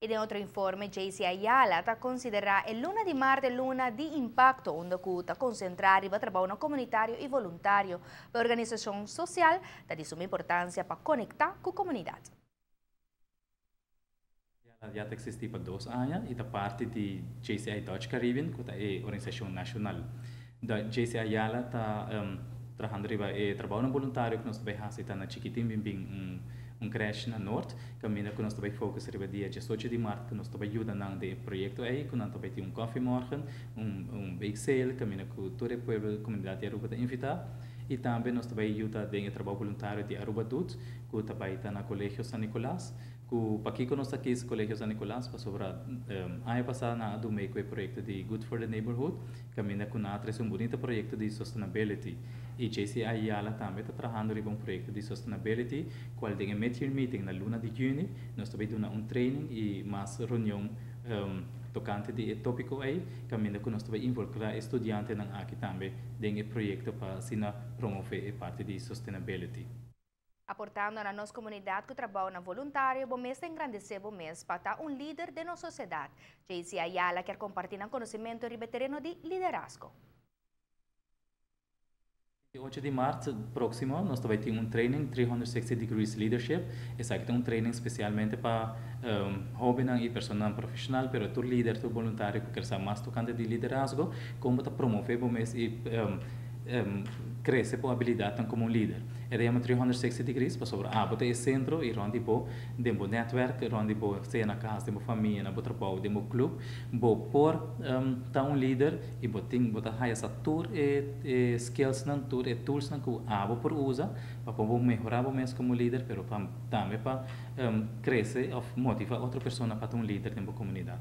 Y den otro informe, JC Ayala ta considera e luna di maart luna di impacto, unda cu ta concentra riba trabou comunitario y voluntario. E organisacion social ta di suma importancia pa conecta cu e comunidad. Ya ta existi pa 2 aña y ta parti di JCI Dutch Caribbean, cu ta e organisacion nacional. Da JCI Ayala ta trahando riba e trabou voluntario cu nos ta bay haci ta na Chikitin Bin un creche na Noord, caminda cu nos ta bay focus riba dia 18 di maart, cu nos ta bay yuda nan den e proyecto ey, cu nan ta bay tin un koffiemorgen, un bake sale, caminda cu tur e pueblo, comunidad di Aruba ta invita. Y tambe nos ta bay yuda den trabou voluntario di Aruba Doet, cu ta bay ta na Colegio San Nicolas, cu pakico nos aki Colegio San Nicolas, pasobra aña pasa nan a duna e proyecto di Good for the Neighborhood, caminda cu nan a trece un bunita proyecto di sustainability. Y JCI Ayala tambe ta trahando riba un proyecto di sustainability, cual den mid-year meeting na luna di juni, nos tambe ta duna un training y mas reunion tocante di e topico ey, caminda cu nos tambe involucra studiantenan aki tambe den e proyecto pa asina promove e parti di sustainability. Aportando na nos comunidad cu trabou voluntario, bo mes ta engrandece bo mes pa ta un lider di nos sociedad. JC Ayala kier comparti nan conocimento riba tereno di liderazgo. 8 di maart proximo, nos ta bay tin un training 360 Degrees Leadership. Esaki ta un training specialmente pa hoben y persona profesional, pero tur lider, tur voluntario cu kier sa mas tocante di liderazgo, con ta promove bo mes y crece bo habilidad como un lider. E yama 360 degrees, pasobra abo ta e centro y rond di bo, den bo network, rond di bo, sea na cas, den bo famia, na bo trabou, den bo club, bo por ta un lider y bo tin, bo ta haya sa tur e skills nan, tur e tools nan cu abo por usa pa por mehora bo mes como lider, pero pa tambe pa crece of motiva otro persona pa ta un lider den bo comunidad.